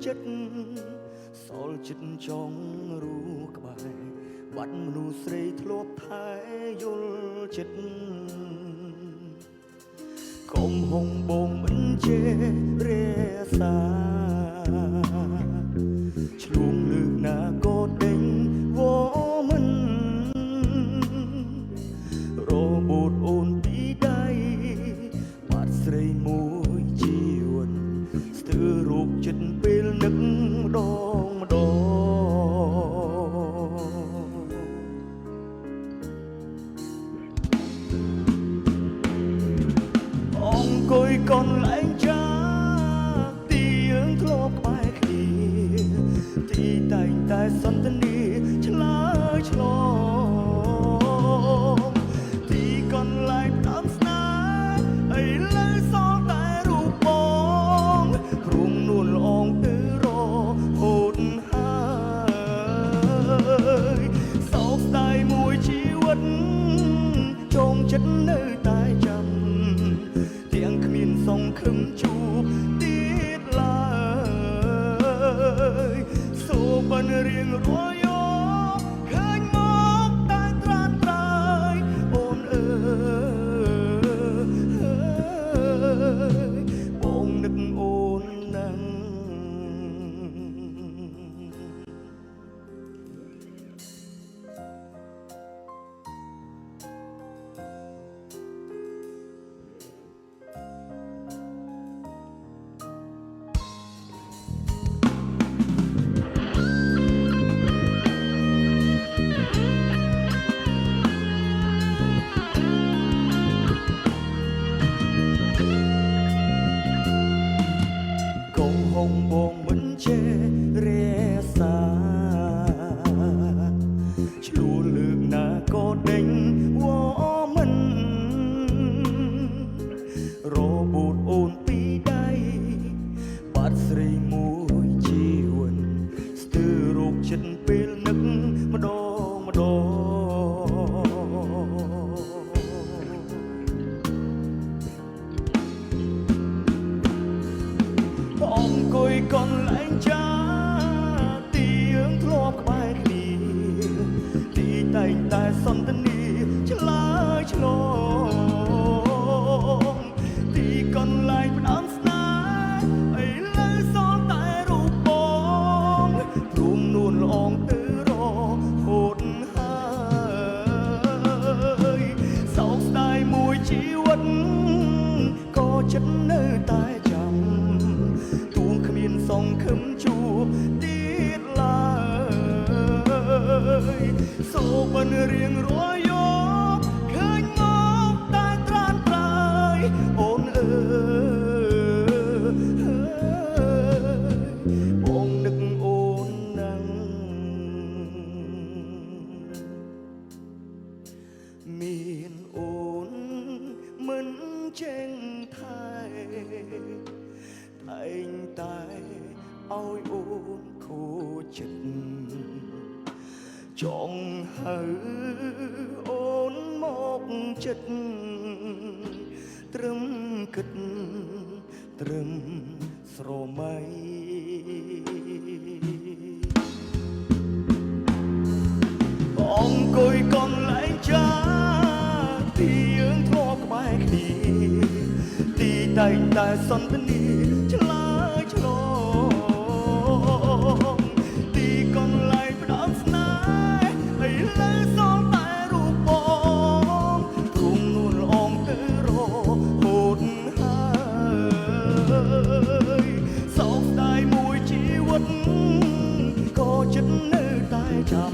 ចិត្តសល់ចិត្តចង់រូក្បែរបាត់មនុស្សស្រីធ្លាប់ថែយល់ចិត្តកុំហងបងមិនចេះរក្សាឆ្លួងលើកណាក៏ដេញវមិន របូតអូនពីដៃបាត់ស្រីមួយជីវិតស្ទើររោគចិត្តពេលនឹកម្ដងម្ដងអង្គុយកន្លែងចាទីយើងធ្លាប់ក្បែរគ្នាទីតែងតែសន្ទនាឆ្លើយឆ្លងទីកន្លែងផ្ដើមស្នេហ៍ឥឡូវសល់តែរូបបងព្រមនួនល្អងទៅរហូតហើយសោកស្ដាយមួយជីវិតចងចិត្តនៅតែចាំ ទាំងគ្មានសង្ឃឹមជួបទៀតឡើយសូបិនរៀងរាល់យប់ឃើញមកតែត្រានត្រើយអូនអើយបងនឹកអូនណាស់ កុំហងបងមិនចេះរក្សាឆ្លួលលើកណាក៏ដេញវមិនរបូតអូនពីដៃបាត់ស្រីមួយជីវិតស្ទើររោគចិត្តពេលនឹកម្ដងម្ដង អង្គុយកន្លែងចាទីយើងធ្លាប់ក្បែរគ្នាទីតែងតែសន្ទនាឆ្លើយឆ្លងទីកន្លែងផ្ដើមស្នេហ៍ឥឡូវសល់តែរូបបងព្រមនួនល្អងទៅរហូតហើយសោកស្ដាយមួយជីវិតក៏ចិត្តនៅតែចាំ ទួងគ្មានសង្ឃឹមជួបទៀតឡើយសូបិនរៀងរាល់យប់ឃើញមកតែត្រានត្រើយអូនអើយបងនឹកអូនណាស់ មានអូនមិនចេញថែតែងតែឲ្យអូនខូចចិត្តចង់ហៅអូនមកចិត្តត្រឹមគិតត្រឹមស្រមៃ អង្គុយកន្លែងចាទីយើងធ្លាប់ក្បែរគ្នាទីតែងតែសន្ទនាឆ្លើយឆ្លងទីកន្លែងផ្ដើមស្នេហ៍ឥឡូវសល់តែរូបបងព្រមនួនល្អងទៅរហូតហើយសោកស្ដាយមួយជីវិតក៏ចិត្តនៅតែចាំ